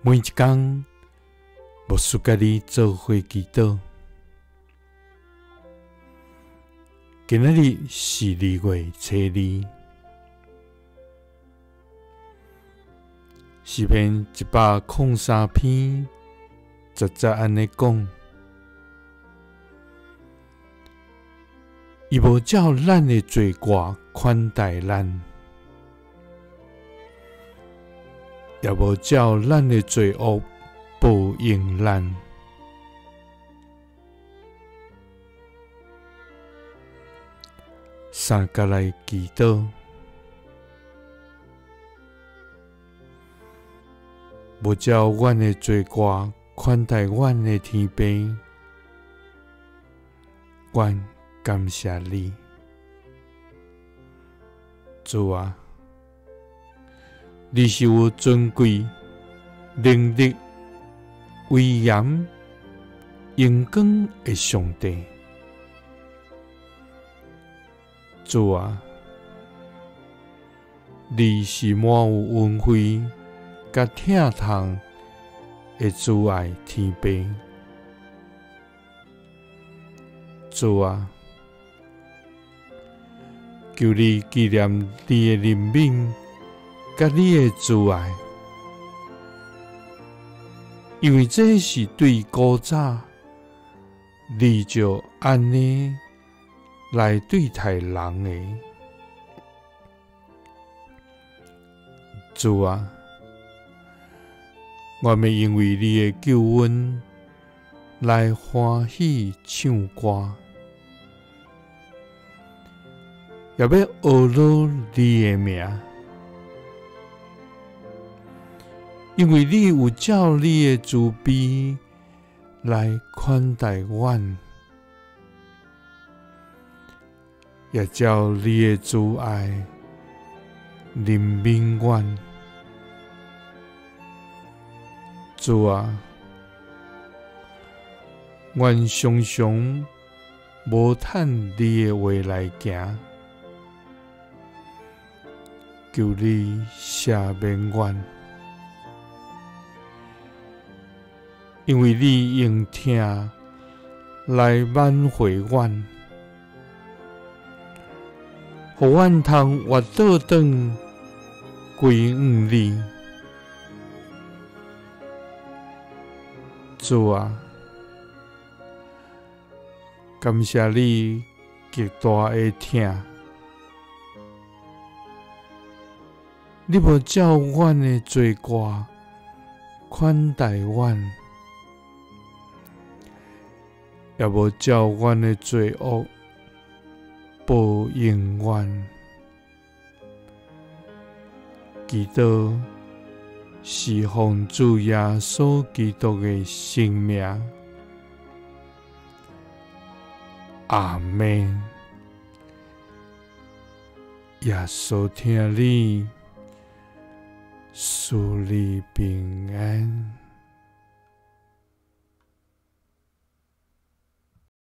每一工，牧师佮你做伙祈祷。今仔日是2月初2，诗篇103篇10节按呢讲：伊无照咱的罪过款待咱，也无照咱的罪恶报应咱。三角来祈祷，无照阮的罪过款待阮的天父，阮感谢你，主啊，你是有尊贵、能力、威严、荣光的上帝。主啊，你是满有恩惠佮疼痛的慈爱天父。主啊，求你纪念你的怜悯佮你的慈爱，因为这是对古早你就按呢来对待人的。主啊，我们因为你的救恩来欢喜唱歌，也欲阿罗你的名，因为你有照你的慈悲来款待阮，也照你的慈爱怜悯阮。主啊，阮常常无趁你的话来行，求你赦免阮，因为你用疼来挽回阮，予阮通活倒转归向你。主啊，感谢你极大的疼，你无照阮的罪过款待阮，也无照阮的罪恶报应阮。祈祷是奉主耶稣基督的圣名，阿们。耶稣疼你，赐你平安。